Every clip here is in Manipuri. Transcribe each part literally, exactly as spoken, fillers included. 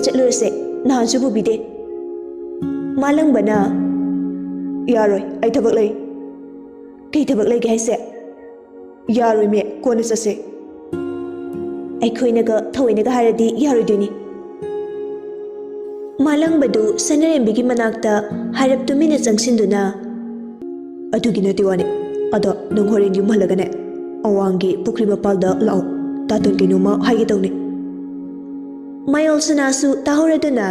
ꯆꯠꯂꯨꯔꯁꯦ, ꯅꯍꯥꯟꯁꯨ ꯄꯨꯕꯤꯗꯦ꯫ ꯃꯥꯂꯪꯕꯅ, "ꯌꯥꯔꯣꯏ, ꯑꯩ ꯊꯕꯛ ꯂꯩ꯫" "ꯀꯩ ꯊꯕꯛ ꯂꯩꯒꯦ ꯍꯥꯏꯁꯦ?" "ꯌꯥꯔꯣꯏ ꯃꯦ, ꯀꯣꯟꯅ ꯆꯠꯁꯦ꯫" ꯑꯩꯈꯣꯏꯅꯒ ꯊꯑꯣꯏꯅꯒ ꯍꯥꯏꯔꯗꯤ ꯌꯥꯔꯣꯏꯗꯣꯏꯅꯤ꯫ ꯃꯥꯂꯪꯕꯗꯨ ꯁꯅꯔꯦꯝꯕꯤꯒꯤ ꯃꯅꯥꯛꯇ ꯍꯥꯏꯔꯞ ꯇꯨꯃꯤꯟꯅ ꯆꯪꯁꯤꯟꯗꯨꯅ, "ꯑꯗꯨꯒꯤ ꯅꯠꯇꯦ ꯋꯥꯅꯦ꯫ ꯑꯗꯣ ꯅꯪ ꯍꯣꯔꯦꯟ ꯌꯨꯝ ꯍꯜꯂꯒꯅꯦ, ꯑꯋꯥꯡꯒꯤ ꯄꯨꯈ꯭ꯔꯤ ꯃꯄꯥꯜꯗ ꯂꯥꯛꯑꯣ꯫ ꯇꯥꯇꯣꯟ ꯀꯩꯅꯣꯝꯃ ꯍꯥꯏꯒꯦ ꯇꯧꯅꯦ꯫" ꯃꯌꯣꯜ ꯁꯅꯥꯁꯨ ꯇꯥꯍꯧꯔꯗꯨꯅ,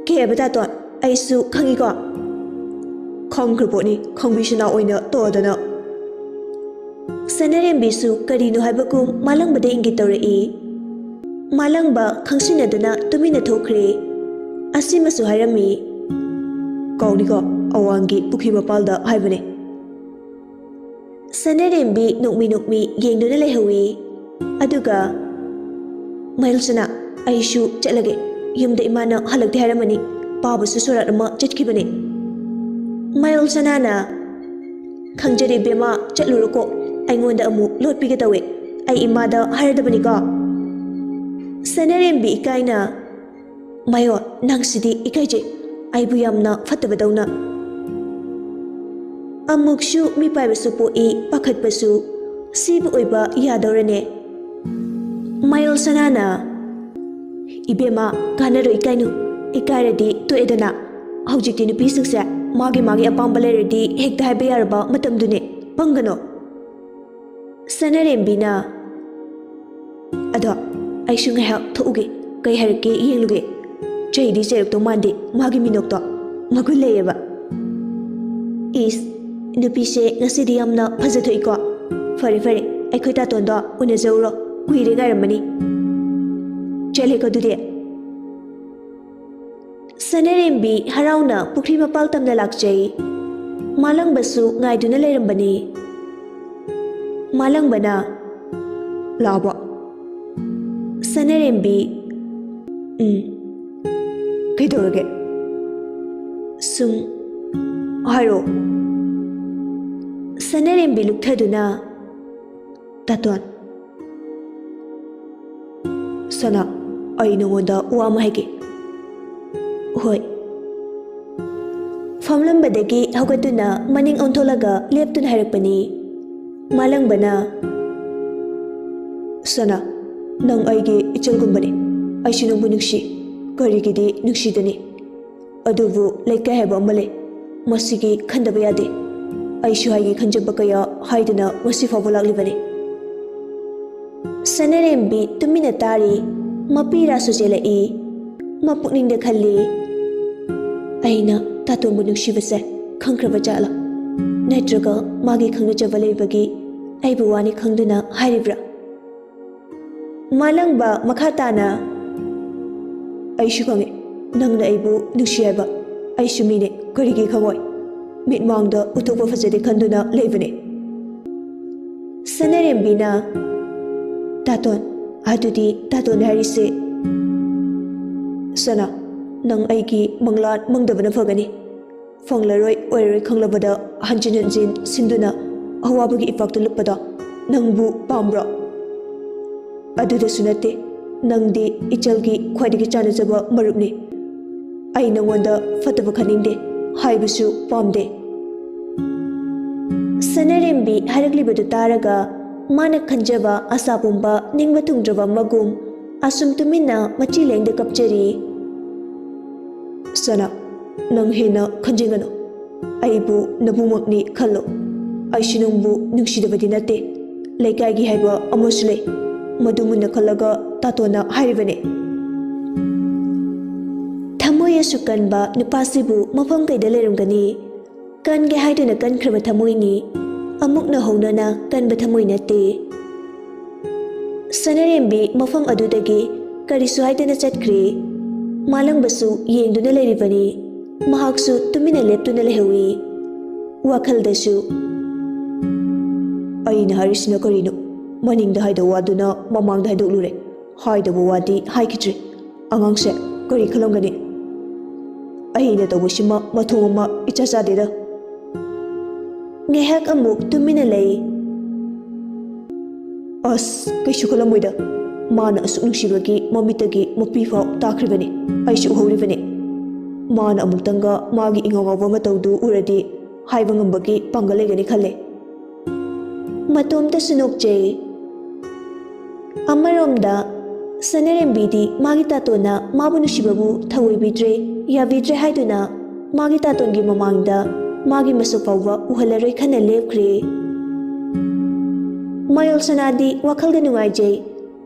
"ꯀꯩ ꯍꯥꯏꯕ ꯇꯥꯇꯣꯟ? ꯑꯩꯁꯨ ꯈꯪꯉꯤꯀꯣ?" "ꯈꯪꯈ꯭ꯔ ꯄꯣꯠꯅꯤ, ꯈꯪꯕꯤꯁꯅꯥ ꯑꯣꯏꯅ ꯇꯣꯛꯑꯗꯅ꯫" ꯁꯅꯔꯦꯝꯕꯤꯁꯨ ꯀꯔꯤꯅꯣ ꯍꯥꯏꯕꯒꯨꯝ ꯃꯥꯂꯪꯕꯗ ꯏꯪꯒꯤꯠ ꯇꯧꯔꯛꯏ꯫ ꯃꯥꯂꯪꯕ ꯈꯪꯁꯤꯟꯅꯗꯨꯅ ꯇꯨꯃꯤꯟꯅ ꯊꯣꯛꯈ꯭ꯔꯦ꯫ ꯑꯁꯤꯃꯁꯨ ꯍꯥꯏꯔꯝꯃꯤ, "ꯀꯥꯎꯅꯤꯀꯣ, ꯑꯋꯥꯡꯒꯤ ꯄꯨꯈ꯭ꯔꯤ ꯃꯄꯥꯜꯗ ꯍꯥꯏꯕꯅꯦ꯫" ꯁꯅꯔꯦꯝꯕꯤ ꯅꯣꯛꯃꯤ ꯅꯣꯛꯃꯤ ꯌꯦꯡꯗꯨꯅ ꯂꯩꯍꯧꯏ꯫ ꯑꯗꯨꯒ, "ꯃꯌꯣꯜ ꯁꯅꯥ, ꯑꯩꯁꯨ ꯆꯠꯂꯒꯦ꯫ ꯌꯨꯝꯗ ꯏꯃꯥꯅ ꯍꯜꯂꯛꯇꯦ ꯍꯥꯏꯔꯝꯃꯅꯤ꯫ ꯄꯥꯕꯁꯨ ꯁꯣꯔꯥꯠ ꯑꯃ ꯆꯠꯈꯤꯕꯅꯦ꯫" ꯃꯌꯣꯜ ꯁꯅꯥꯅ, "ꯈꯪꯖꯔꯦ ꯏꯕꯦꯝꯃ, ꯆꯠꯂꯨꯔꯣꯀꯣ꯫ ꯑꯩꯉꯣꯟꯗ ꯑꯃꯨꯛ ꯂꯣꯠꯄꯤꯒꯦ ꯇꯧꯋꯦ꯫ ꯑꯩ ꯏꯃꯥꯗ ꯍꯥꯏꯔꯗꯕꯅꯤꯀꯣ꯫" ꯁꯅꯔꯦꯝꯕꯤ ꯏꯀꯥꯏꯅ, "ꯃꯌꯣꯜ, ꯅꯪꯁꯤꯗꯤ ꯏꯀꯥꯏꯖꯩ, ꯑꯩꯕꯨ ꯌꯥꯝꯅ ꯐꯠꯇꯕꯗꯧꯅ꯫" ꯑꯃꯨꯛꯁꯨ ꯃꯤꯄꯥꯏꯕꯁꯨ ꯄꯣꯛꯏ, ꯄꯥꯈꯠꯄꯁꯨ꯫ ꯁꯤꯕꯨ ꯑꯣꯏꯕ ꯌꯥꯗꯧꯔꯅꯦ꯫ ꯃꯌꯣꯜ ꯁꯅꯥꯅ, "ꯏꯕꯦꯝꯃ, ꯀꯥꯟꯅꯔꯣꯏ, ꯏꯀꯥꯏꯅꯨ꯫ ꯏꯀꯥꯏꯔꯗꯤ ꯇꯣꯛꯑꯦꯗꯅ꯫ ꯍꯧꯖꯤꯛꯇꯤ ꯅꯨꯄꯤꯁꯤꯡꯁꯦ ꯃꯥꯒꯤ ꯃꯥꯒꯤ ꯑꯄꯥꯝꯕ ꯂꯩꯔꯗꯤ ꯍꯦꯛꯇ ꯍꯥꯏꯕ ꯌꯥꯔꯕ ꯃꯇꯝꯗꯨꯅꯦ꯫ ꯄꯪꯒꯅꯣ꯫" ꯁꯅꯔꯦꯝꯕꯤꯅ, "ꯑꯗꯣ ꯑꯩꯁꯨ ꯉꯥꯏꯍꯥꯛ ꯊꯣꯛꯎꯒꯦ, ꯀꯩ ꯍꯥꯏꯔꯛꯀꯦ ꯌꯦꯡꯂꯨꯒꯦ꯫ ꯆꯩꯗꯤ ꯆꯩꯔꯛꯇꯧ ꯃꯥꯟꯗꯦ, ꯃꯥꯒꯤ ꯃꯤꯅꯣꯛꯇꯣ ꯃꯒꯨꯟ ꯂꯩꯌꯦꯕ꯫ ꯏꯁ, ꯅꯨꯄꯤꯁꯦ ꯉꯁꯤꯗꯤ ꯌꯥꯝꯅ ꯐꯖꯊꯣꯛꯏꯀꯣ꯫ ꯐꯔꯦ ꯐꯔꯦ, ꯑꯩꯈꯣꯏ ꯇꯥꯇꯣꯟꯗꯣ ꯎꯅꯖꯧꯔꯣ, ꯀꯨꯏꯔꯦ ꯉꯥꯏꯔꯝꯃꯅꯤ꯫ ꯆꯠꯂꯦꯀꯣ ꯑꯗꯨꯗꯤ꯫" ꯁꯅꯔꯦꯝꯕꯤ ꯍꯔꯥꯎꯅ ꯄꯨꯈ꯭ꯔꯤ ꯃꯄꯥꯜ ꯇꯝꯅ ꯂꯥꯛꯆꯩ꯫ ꯃꯥꯂꯪꯕꯁꯨ ꯉꯥꯏꯗꯨꯅ ꯂꯩꯔꯝꯕꯅꯤ꯫ ꯃꯥꯂꯪꯕꯅ, "ꯂꯥꯛꯑꯕꯣ?" ꯁꯅꯔꯦꯝꯕꯤ, "ꯎꯝ꯫ ꯀꯩꯗꯧꯔꯒꯦ?" "ꯁꯨꯝ ꯍꯥꯏꯔꯛꯑꯣ꯫" ꯁꯅꯔꯦꯝꯕꯤ ꯂꯨꯞꯊꯗꯨꯅ, "ꯇꯥꯇꯣꯟ꯫" "ꯁꯅꯥ, ꯑꯩ ꯅꯉꯣꯟꯗ ꯋꯥ ꯑꯃ ꯍꯥꯏꯒꯦ꯫ ꯍꯣꯏ꯫ ꯐꯝꯂꯝꯕꯗꯒꯤ ꯍꯧꯒꯠꯇꯨꯅ ꯃꯅꯤꯡ ꯑꯣꯟꯊꯣꯛꯂꯒ ꯂꯦꯞꯇꯨꯅ ꯍꯥꯏꯔꯛꯄꯅꯤ꯫ ꯃꯥꯂꯪꯕꯅ, "ꯁꯅꯥ, ꯅꯪ ꯑꯩꯒꯤ ꯏꯆꯜꯒꯨꯝꯕꯅꯤ꯫ ꯑꯩꯁꯨ ꯅꯪꯕꯨ ꯅꯨꯡꯁꯤ꯫ ꯀꯔꯤꯒꯤꯗꯤ ꯅꯨꯡꯁꯤꯗꯅꯤ? ꯑꯗꯨꯕꯨ ꯂꯩꯀꯥꯏ ꯍꯥꯏꯕ ꯑꯃ ꯂꯩ꯫ ꯃꯁꯤꯒꯤ ꯈꯟꯗꯕ ꯌꯥꯗꯦ꯫ ꯑꯩꯁꯨ ꯍꯥꯏꯒꯦ ꯈꯟꯖꯕ ꯀꯌꯥ ꯍꯥꯏꯗꯨꯅ ꯉꯁꯤ ꯐꯥꯎꯕ ꯂꯥꯛꯂꯤꯕꯅꯤ꯫" ꯁꯅꯥꯔꯦꯝꯕꯤ ꯇꯨꯃꯤꯟꯅ ꯇꯥꯔꯤ꯫ ꯃꯄꯤ ꯔꯥꯁꯨ ꯆꯦꯜꯂꯛꯏ꯫ ꯃꯄꯨꯛꯅꯤꯡꯗ ꯈꯜꯂꯤ, "ꯑꯩꯅ ꯇꯥꯇꯣꯟꯕꯨ ꯅꯨꯡꯁꯤꯕꯁꯦ ꯈꯪꯈ꯭ꯔꯕ ꯖꯥꯠꯂꯥ? ꯅꯠꯇ꯭ꯔꯒ ꯃꯥꯒꯤ ꯈꯪꯅꯖꯕ ꯂꯩꯕꯒꯤ ꯑꯩꯕꯨ ꯋꯥꯅꯤ ꯈꯪꯗꯨꯅ ꯍꯥꯏꯔꯤꯕ꯭ꯔꯥ?" ꯃꯥꯂꯪꯕ ꯃꯈꯥ ꯇꯥꯅ, "ꯑꯩꯁꯨ ꯈꯪꯉꯦ, ꯅꯪꯅ ꯑꯩꯕꯨ ꯅꯨꯡꯁꯤ ꯍꯥꯏꯕ꯫ ꯑꯩꯁꯨ ꯃꯤꯅꯦ, ꯀꯔꯤꯒꯤ ꯈꯪꯉꯣꯏ? ꯃꯤꯠꯃꯥꯡꯗ ꯎꯊꯣꯛꯄ ꯐꯖꯗꯦ ꯈꯟꯗꯨꯅ ꯂꯩꯕꯅꯦ꯫" ꯁꯅꯥꯔꯦꯝꯕꯤꯅ, "ꯇꯥꯇꯣꯟ, ꯑꯗꯨꯗꯤ ꯇꯥꯇꯣꯟ ꯍꯥꯏꯔꯤꯁꯦ?" "ꯁꯅꯥ, ꯅꯪ ꯑꯩꯒꯤ ꯃꯪꯂꯥꯟ ꯃꯪꯗꯕꯅ ꯐꯒꯅꯤ꯫ ꯐꯪꯂꯔꯣꯏ ꯑꯣꯏꯔꯔꯣꯏ ꯈꯪꯂꯕꯗ ꯍꯟꯖꯤꯟ ꯍꯟꯖꯤꯟ ꯁꯤꯟꯗꯨꯅ ꯑꯋꯥꯕꯒꯤ ꯏꯄꯥꯛꯇ ꯂꯨꯞꯄꯗꯣ ꯅꯪꯕꯨ ꯄꯥꯝꯕ꯭ꯔꯣ? ꯑꯗꯨꯗꯁꯨ ꯅꯠꯇꯦ, ꯅꯪꯗꯤ ꯏꯆꯜꯒꯤ ꯈ꯭ꯋꯥꯏꯗꯒꯤ ꯆꯥꯟꯅꯖꯕ ꯃꯔꯨꯞꯅꯤ꯫ ꯑꯩ ꯅꯉꯣꯟꯗ ꯐꯠꯇꯕ ꯈꯟꯅꯤꯡꯗꯦ ꯍꯥꯏꯕꯁꯨ ꯄꯥꯝꯗꯦ꯫" ꯁꯅꯥꯔꯦꯝꯕꯤ ꯍꯥꯏꯔꯛꯂꯤꯕꯗꯨ ꯇꯥꯔꯒ ꯃꯥꯅ ꯈꯟꯖꯕ ꯑꯁꯥ ꯄꯨꯝꯕ ꯅꯤꯡꯕ ꯊꯨꯡꯗ꯭ꯔꯕ ꯑꯃꯒꯨꯝ ꯑꯁꯨꯝ ꯇꯨꯃꯤꯟꯅ ꯃꯆꯤ ꯂꯦꯡꯗ ꯀꯞꯆꯔꯤ꯫ "ꯁꯅꯥ, ꯅꯪ ꯍꯦꯟꯅ ꯈꯟꯖꯤꯟꯒꯅꯨ꯫ ꯑꯩꯕꯨ ꯅꯕꯨꯡꯃꯛꯅꯤ ꯈꯜꯂꯣ꯫ ꯑꯩꯁꯨ ꯅꯪꯕꯨ ꯅꯨꯡꯁꯤꯗꯕꯗꯤ ꯅꯠꯇꯦ꯫ ꯂꯩꯀꯥꯏꯒꯤ ꯍꯥꯏꯕ ꯑꯃꯁꯨ ꯂꯩ꯫ ꯃꯗꯨ ꯃꯨꯟꯅ ꯈꯜꯂꯒ ꯇꯥꯇꯣꯟꯅ ꯍꯥꯏꯔꯤꯕꯅꯦ꯫" ꯊꯃꯣꯏ ꯑꯁꯨꯛ ꯀꯟꯕ ꯅꯨꯄꯥꯁꯤꯕꯨ ꯃꯐꯝ ꯀꯩꯗ ꯂꯩꯔꯝꯒꯅꯤ? ꯀꯟꯒꯦ ꯍꯥꯏꯗꯨꯅ ꯀꯟꯈ꯭ꯔꯕ ꯊꯃꯣꯏꯅꯤ, ꯑꯃꯨꯛꯅ ꯍꯧꯅꯅ ꯀꯟꯕ ꯊꯃꯣꯏ ꯅꯠꯇꯦ꯫ ꯁꯅꯥꯔꯦꯝꯕꯤ ꯃꯐꯝ ꯑꯗꯨꯗꯒꯤ ꯀꯔꯤꯁꯨ ꯍꯥꯏꯗꯅ ꯆꯠꯈ꯭ꯔꯦ꯫ ꯃꯥꯂꯪꯕꯁꯨ ꯌꯦꯡꯗꯨꯅ ꯂꯩꯔꯤꯕꯅꯤ꯫ ꯃꯍꯥꯛꯁꯨ ꯇꯨꯃꯤꯟꯅ ꯂꯦꯞꯇꯨꯅ ꯂꯩꯍꯧꯏ꯫ ꯋꯥꯈꯜꯗꯁꯨ, "ꯑꯩꯅ ꯍꯥꯏꯔꯤꯁꯤꯅ ꯀꯔꯤꯅꯣ? ꯃꯅꯤꯡꯗ ꯍꯥꯏꯗꯧ ꯋꯥꯗꯨꯅ ꯃꯃꯥꯡꯗ ꯍꯥꯏꯗꯣꯛꯂꯨꯔꯦ꯫ ꯍꯥꯏꯗꯕ ꯋꯥꯗꯤ ꯍꯥꯏꯈꯤꯗ꯭ꯔꯦ꯫ ꯑꯉꯥꯡꯁꯦ ꯀꯔꯤ ꯈꯜꯂꯝꯒꯅꯤ? ꯑꯩꯅ ꯇꯧꯕꯁꯤꯃ ꯃꯊꯣꯡ ꯑꯃ ꯏꯆꯥ ꯆꯥꯗꯦꯗ꯫" ꯉꯥꯏꯍꯥꯛ ꯑꯃꯨꯛ ꯇꯨꯃꯤꯟꯅ ꯂꯩ꯫ "ꯑꯁ, ꯀꯩꯁꯨ ꯈꯜꯂꯝꯃꯣꯏꯗ꯫ ꯃꯥꯅ ꯑꯁꯨꯛ ꯅꯨꯡꯁꯤꯕꯒꯤ ꯃꯃꯤꯠꯇꯒꯤ ꯃꯄꯤ ꯐꯥꯎ ꯇꯥꯈ꯭ꯔꯤꯕꯅꯤ꯫ ꯑꯩꯁꯨ ꯎꯍꯧꯔꯤꯕꯅꯤ꯫ ꯃꯥꯅ ꯑꯃꯨꯛꯇꯪꯒ ꯃꯥꯒꯤ ꯏꯉꯥꯎ ꯉꯥꯎꯕ ꯃꯇꯧꯗꯨ ꯎꯔꯗꯤ ꯍꯥꯏꯕ ꯉꯝꯕꯒꯤ ꯄꯥꯡꯒꯜ ꯂꯩꯒꯅꯤ ꯈꯜꯂꯦ꯫ ꯃꯇꯣꯝꯇꯁꯨ ꯅꯣꯛꯆꯩ꯫ ꯑꯃꯔꯣꯝꯗ ꯁꯅꯔꯦꯝꯕꯤꯗꯤ ꯃꯥꯒꯤ ꯇꯥꯇꯣꯟꯅ ꯃꯥꯕꯨ ꯅꯨꯡꯁꯤꯕꯕꯨ ꯊꯑꯣꯏꯕꯤꯗ꯭ꯔꯦ, ꯌꯥꯕꯤꯗ꯭ꯔꯦ ꯍꯥꯏꯗꯨꯅ ꯃꯥꯒꯤ ꯇꯥꯇꯣꯟꯒꯤ ꯃꯃꯥꯡꯗ ꯃꯥꯒꯤ ꯃꯁꯛ ꯐꯥꯎꯕ ꯎꯍꯜꯂꯔꯣꯏ ꯈꯟꯅ ꯂꯦꯞꯈ꯭ꯔꯦ꯫ ꯃꯌꯣꯜ ꯁꯅꯥꯗꯤ ꯋꯥꯈꯜꯗ ꯅꯨꯡꯉꯥꯏꯖꯩ꯫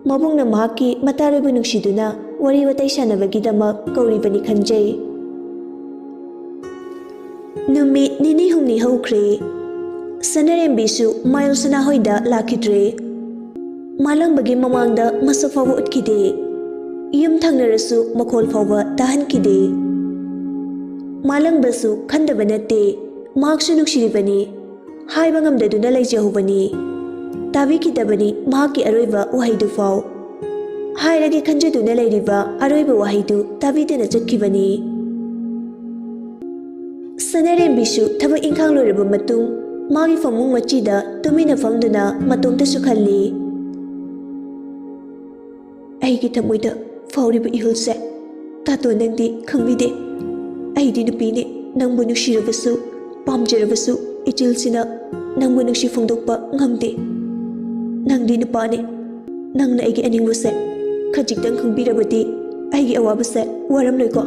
ꯃꯕꯨꯡꯅ ꯃꯍꯥꯛꯀꯤ ꯃꯇꯥꯔꯣꯏꯕ ꯅꯨꯡꯁꯤꯗꯨꯅ ꯋꯥꯔꯤ ꯋꯥꯇꯥꯏ ꯁꯥꯟꯅꯕꯒꯤꯗꯃꯛ ꯀꯧꯔꯤꯕꯅꯤ ꯈꯟꯖꯩ꯫ ꯅꯨꯃꯤꯠ ꯅꯤꯅꯤ ꯍꯨꯝꯅꯤ ꯍꯧꯈ꯭ꯔꯦ꯫ ꯁꯅꯔꯦꯝꯕꯤꯁꯨ ꯃꯌꯣꯜ ꯁꯅꯥ ꯍꯣꯏꯗ ꯂꯥꯛꯈꯤꯗ꯭ꯔꯦ꯫ ꯃꯥꯂꯪꯕꯒꯤ ꯃꯃꯥꯡꯗ ꯃꯁꯛ ꯐꯥꯎꯕ ꯎꯠꯈꯤꯗꯦ꯫ ꯌꯨꯝ ꯊꯪꯅꯔꯁꯨ ꯃꯈꯣꯜ ꯐꯥꯎꯕ ꯇꯥꯍꯟꯈꯤꯗꯦ꯫ ꯃꯥꯂꯪꯕꯁꯨ ꯈꯟꯗꯕ ꯅꯠꯇꯦ, ꯃꯍꯥꯛꯁꯨ ꯅꯨꯡꯁꯤꯔꯤꯕꯅꯤ꯫ ꯍꯥꯏꯕ ꯉꯝꯗꯗꯨꯅ ꯂꯩꯖꯍꯧꯕꯅꯤ꯫ ꯇꯥꯕꯤꯈꯤꯗꯕꯅꯤ ꯃꯍꯥꯛꯀꯤ ꯑꯔꯣꯏꯕ ꯋꯥꯍꯩꯗꯨꯐꯥꯎ꯫ ꯍꯥꯏꯔꯒꯦ ꯈꯟꯖꯗꯨꯅ ꯂꯩꯔꯤꯕ ꯑꯔꯣꯏꯕ ꯋꯥꯍꯩꯗꯨ ꯇꯥꯕꯤꯗꯅ ꯆꯠꯈꯤꯕꯅꯤ꯫ ꯁꯅꯔꯦꯝꯕꯤꯁꯨ ꯊꯕꯛ ꯏꯪꯈꯥꯡ ꯂꯣꯏꯔꯕ ꯃꯇꯨꯡ ꯃꯥꯒꯤ ꯐꯃꯨꯡ ꯃꯆꯤꯗ ꯇꯨꯃꯤꯟꯅ ꯐꯝꯗꯨꯅ ꯃꯇꯣꯝꯇꯁꯨ ꯈꯜꯂꯤ꯫ ꯑꯩꯒꯤ ꯊꯃꯣꯏꯗ ꯐꯥꯎꯔꯤꯕ ꯏꯍꯨꯜꯁꯦ, ꯇꯥꯇꯣꯟ, ꯅꯪꯗꯤ ꯈꯪꯕꯤꯗꯦ꯫ ꯑꯩꯗꯤ ꯅꯨꯄꯤꯅꯤ, ꯅꯪꯕꯨ ꯅꯨꯡꯁꯤꯔꯕꯁꯨ, ꯄꯥꯝꯖꯔꯕꯁꯨ, ꯏꯆꯤꯜꯁꯤꯅ ꯅꯪꯕꯨ ꯅꯨꯡꯁꯤ ꯐꯣꯡꯗꯣꯛꯄ ꯉꯝꯗꯦ꯫ ꯅꯪꯗꯤ ꯅꯨꯄꯥꯅꯤ, ꯅꯪꯅ ꯑꯩꯒꯤ ꯑꯅꯤꯡꯕꯁꯦ ꯈꯖꯤꯛꯇꯪ ꯈꯪꯕꯤꯔꯕꯗꯤ ꯑꯩꯒꯤ ꯑꯋꯥꯕꯁꯦ ꯋꯥꯔꯝꯂꯣꯏꯀꯣ꯫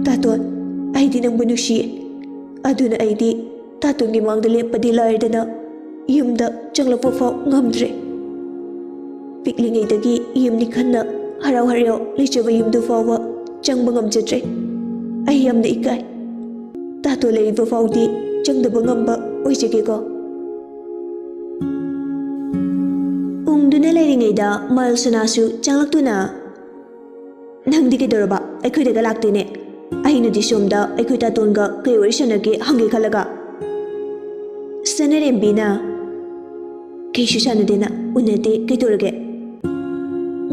ꯇꯥꯇꯣꯟ, ꯑꯩꯗꯤ ꯅꯪꯕꯨ ꯅꯨꯡꯁꯤꯌꯦ꯫ ꯑꯗꯨꯅ ꯑꯩꯗꯤ ꯇꯥꯇꯣꯟꯒꯤ ꯃꯥꯡꯗ ꯂꯦꯞꯄꯗꯤ ꯂꯥꯏꯔꯗꯅ ꯌꯨꯝꯗ ꯆꯪꯂꯛꯄ ꯐꯥꯎ ꯉꯝꯗ꯭ꯔꯦ꯫ ꯄꯤꯛꯂꯤꯉꯩꯗꯒꯤ ꯌꯨꯝꯅꯤ ꯈꯟꯅ ꯍꯔꯥꯎ ꯍꯔꯥꯎ ꯂꯩꯖꯕ ꯌꯨꯝꯗꯨ ꯐꯥꯎꯕ ꯆꯪꯕ ꯉꯝꯖꯗ꯭ꯔꯦ꯫ ꯑꯩ ꯌꯥꯝꯅ ꯏꯀꯥꯏ꯫ ꯇꯥꯇꯣꯟ ꯂꯩꯔꯤꯕ ꯐꯥꯎꯗꯤ ꯆꯪꯗꯕ ꯉꯝꯕ ꯑꯣꯏꯖꯒꯦꯀꯣ꯫ ꯎꯪꯗꯨꯅ ꯂꯩꯔꯤꯉꯩꯗ ꯃꯌꯣꯜ ꯁꯅꯥꯁꯨ ꯆꯪꯂꯛꯇꯨꯅ, "ꯅꯪꯗꯤ ꯀꯩꯗꯧꯔꯕ? ꯑꯩꯈꯣꯏꯗꯒ ꯂꯥꯛꯇꯦꯅꯦ꯫ ꯑꯩꯅꯗꯤ ꯁꯣꯝꯗ ꯑꯩꯈꯣꯏ ꯇꯥꯇꯣꯟꯒ ꯀꯩ ꯋꯥꯔꯤ ꯁꯥꯟꯅꯒꯦ ꯍꯪꯒꯦ ꯈꯜꯂꯒ꯫" ꯁꯅꯔꯦꯝꯕꯤꯅ, "ꯀꯩꯁꯨ ꯁꯥꯟꯅꯗꯦꯅ, ꯎꯅꯗꯦ, ꯀꯩꯗꯧꯔꯒꯦ?"